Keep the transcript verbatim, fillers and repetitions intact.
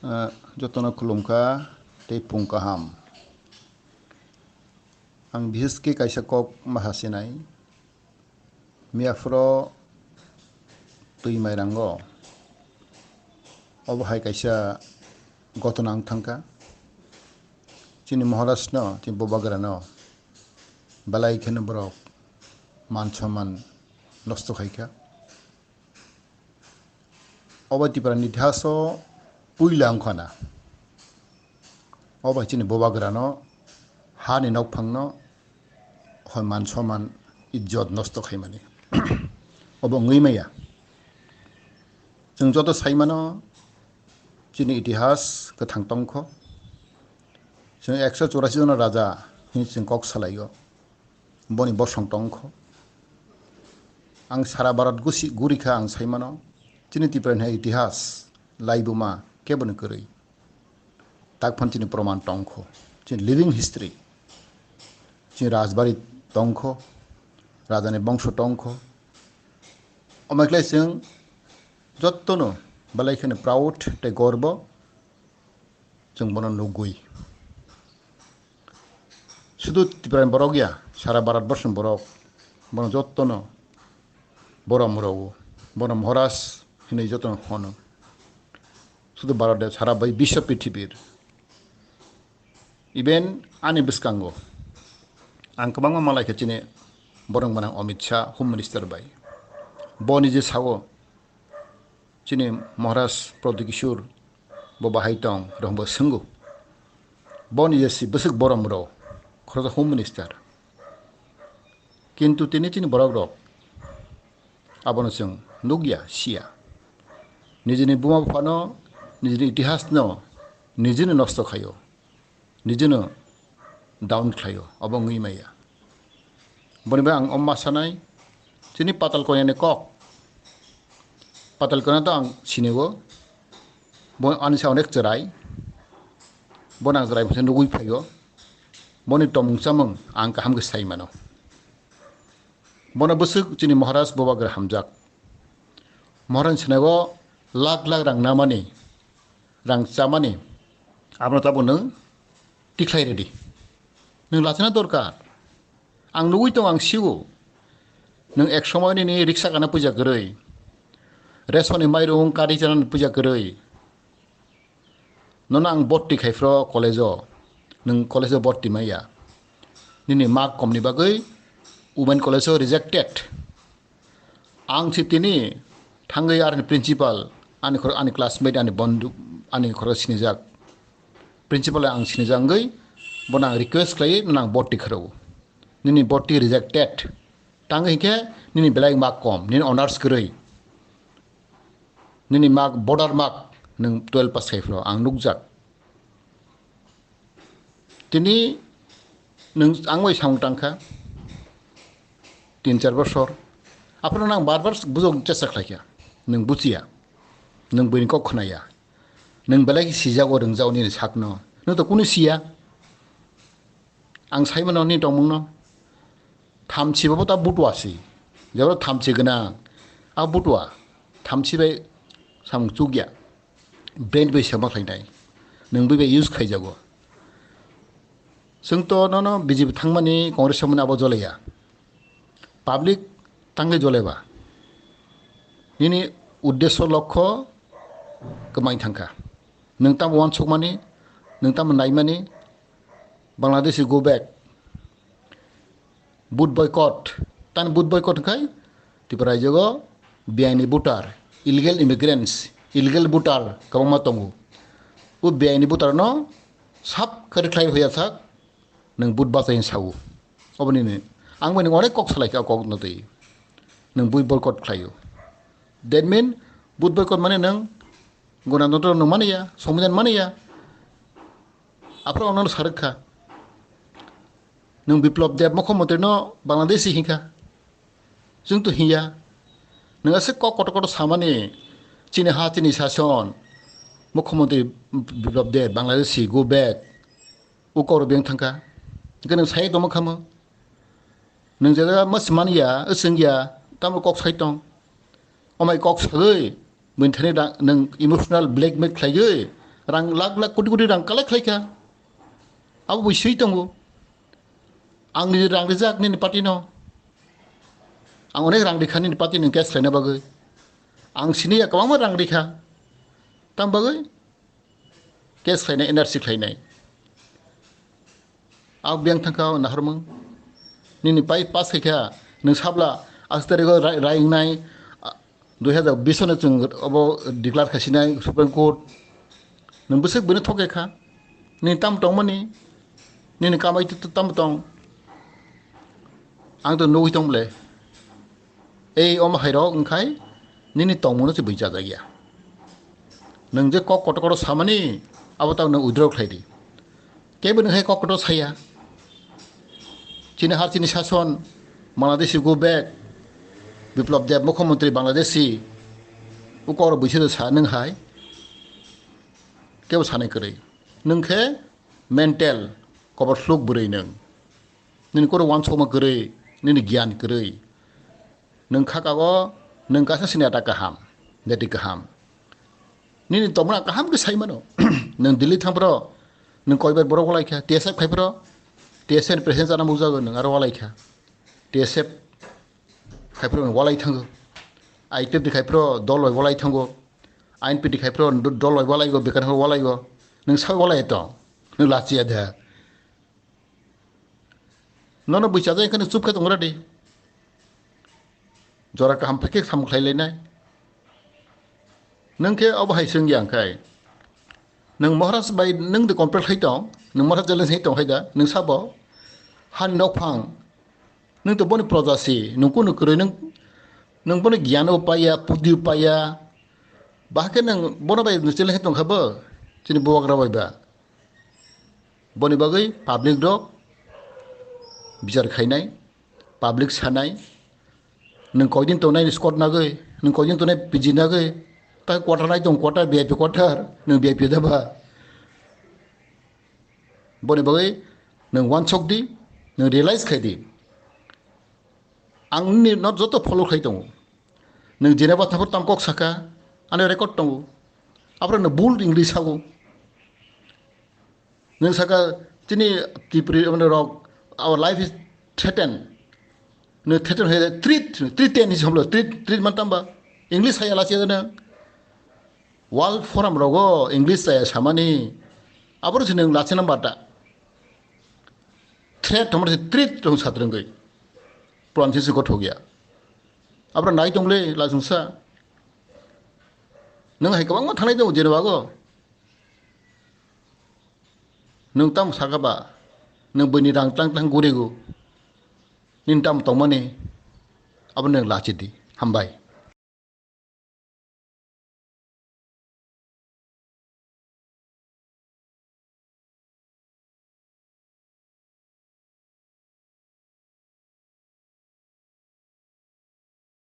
Ah, jotono khulumkha tei phung kaham. Ang biheske kaisa kok ma hasinai. Miyaphoro twi mairango obo hai kaisa gotona wng thangkha. Chini Maharajno, chini Bubagrano belai kheno borok man somman nosto khaikha. Obo Tiprani itihaso puila wngkhana. Obo hai chini Bubagrano, hani nokphangno hoi man somman, ijjot nosto khaimani. Obo wngwi maya. Chwng joto saimano chini itihas kwthang tongkho. Chwng ekso churasi jona raja hwnwi chwng kok salaio. Boni bosong tongkho. Ang sara Bharat gusi gurikha ang saimano. Chini Tiprani hai itihas, laibuma kebono kwrwi. Takphano chini proman tongkho. Chini living history. Chini rajbari tongkho. Rajani bongso tongkho. Omo khlai chwng jottono belai kheno proud tei gorbo chwng bono nugwi. Sudu Tiprani borok ya, sara Bharat borsoni borok, bono jottono borom rwo, bono Maharaj hinwi jottono hono. Sudu Bharat de, sara bai biswa prithibir. Even ani bwskango ang kwbangma malaikha chini borok gwnang Amit Shah, Home Minister bai. Bo nije sao, chini Maharaj Pradyot Kishore bo bahai tong, rohorbo swngo. Boni je si bwswk borom rw, khoroksa Home Minister. Kintu tini chini borok rok abono chwng nukya, siya. Nijini buma buphano, nijini itihasno nijini nosto khaio. Nijino down khlaio, obo wngwi maya. Boni bai ang omma sanai, chini Patal Konyani kok. Patal Konya to ang sinigo, bo ani sa onek chwrai, bo nang chwrai bwsai nugwi phaio, boni tomung chamung ang kaham khe sai mano. Bono bwswk chini Maharaj Bubagra hamjak. Maharaj sinago lakh lakh rang namani, rang chamani, abono tabo nwng tikhlai redi. Nwng lachina dorkar. Ang nugwi tongo, ang sio. Nwng ek somoi nini riksa kana puja kwrwi. Resoni mairung kari chanani puja kwrwi. Nono ang borti khai phro college-o. Nwng college-o borti maya. Nini mark komni bagwi Women College-o rejected. Ang si tini thangwi aroni principal, ani khoro, ani classmate, ani bondhu, ani khoro sinijak. Principal ang sinijak wngwi bono ang request khlaiwi nono ang borti kharwi. Nini borti rejected. Tangwi hinkhe nini belai mark kom, nini honors kwrwi. Nini mark, border mark, nwng twelve pass khai phro, ang nukjak. Tini nwng ang bai samung tangkha, tin char bosor. Aphano nang bar bar bujok chesta khlaikha, nwng buchiya, nwng buini kok khnaya, nwng belai khe sijago rwngjago nini sakno, nwng to kunu siya. Ang saimano nini tongmungno. Thamchi bo ta butua si. Jebra thamchi gwnang. A butua. Thamchi bai samung chukya. Brain bai sema khlainai. Nwng bai bai use khaijago. Chwng to nono B J P thangmani, Congress thangmani abo jolaya. Public tangwi joleba. Nini uddesho lokho kwmai thangkha. Nwng tamo uansukmani, nwng tamo naimani, Bangladeshi go back. Vote boycott. Tan vote boycott khai Tripura rajyogo biaini voter, illegal immigrants, illegal voter kwbangma tongo. O biaini voter no sab kari khlai hoya sak nwng vote bachai sao. Oboni ni ang bai nwng onek kok salai kha, kok no twi nwng vote boycott khlaio. That mean vote boycott mane nwng gonatantro nwng mani ya, sombidhan mani ya. Aphro ang nono sarwk kha. Nwng Biplab Deb mukhyamantri no Bangladeshi hinkha. Chwng to hinya. Nwng aswk kok kotor kotor samani, chini ha, chini sason, mukhyamantri Biplab Deb, Bangladeshi, go back. O kok rok beng thangkha. Hwnkhe nwng sai tongma khamo. Nwng jesa mas manya, swngya, tamo kok sai tong. Omai kok sagwi, bini thani da-, nwng emotional blackmail khlaiwi, Rang lakh lakh koti koti rang collect khlaikha. Abo bui swi tongo. Ang ni rang rijak nini party no. Ang onek rang rikha nini party ni case khlaina bagwi. Ang sini ya kwbangma rang rikha. Tam bagwi case khlainai, N R C khlainai. Abo biyang thangkha o naharmung. Nini pai pass khaikha, nwng sabla aste tarikh o rai-, rai wngnai, a, dui hazar bish no chwng obo declare khaisinai Supreme Court. Nwng bwswk bwino thok kha. Nini tamo tongmani, nini kamai t-, t-, tamo tong. Ang to nugwi tong bwle. Ei omo hai rok wngkhai nini tongmungno se bui chajak ya. Nwng je kok kotor kotor samani abo tak nwng withdraw khlai di. Kebo nwng hai kok kotor saya. Chini har chini sason, Bangladeshi go back, Biplab Deb mukhyamantri Bangladeshi, ukor buisi do sa nwng hai. Kebo sanai kwrwi. Nwng khe mental, kobor sluk bwrwi nwng. Nini koro wansokma kwrwi, nini giyan kwrwi. Nwng kha kago, nwng kaisa sinata kaham, neti kaham. Nini tomra kaham khe sai mano. Nwng Delhi thang phro, nwng koibar borok walai kha, T S F khai phro, T S F ni president chana mukjago nwng aro walai kha. T S F khai phro nwng walai thango. I P F ni khai phro dol bai walai thango. I N P ni khai phro do-, dol bai walai go, bekar walai go. Nwng sai walai tong, nwng lachiya de. Nono bui chajak khe nwng chup khe tongra di. Jora kaham phai khe samung khlai lainai. Nwng khe obo hai swngya hwnkhe. Nwng Maharaj bai nwng de compare khlai tong, nwng Maharaj challenge hai tong hai da, nwng sabo. Han nokphang. Nwng to boni proja si, nwng kunu kwrwi nwng, nwng boni giyan o paiya, pudi o paiya. Bahai khe nwng bono bai nwng challenge hai tong kha bo, chini bubagra bai ba. Boni bagwi public rok bichar khainai, public sanai, nwng koidin tongnai squad nagwi, nwng koidin tongnai P G nagwi, ta quarter nai tong quarter, V I P quarter, nwng V I P da ba. Boni bagwi nwng wansok di, nwng realize khai di. Ang nini no joto follow khai tongo. Nwng Geneva thangphuru tam kok saka, ani record tongo. Aphuru nwng bul English sago. Nwng saka chini Tripuri mane rok, our life is threatened. Nwng threaten hoye threat, threaten is homlo, threat, threat man tamba. English saya lasi nwng. World Forum rogo English saya samani. Aphuru se nwng lasi namba ta. Threat homro se threat rong satrwngwi. Pronunciation se gothok ya. Aphuru nai tongle lachungsa. Nwng hai kwbangma thangnai tongo Geneva go. Nwng tamo saka ba, nwng buini rang tang tang gurigo. Nini tamo tongmani, abo nwng lachi di. Hambai.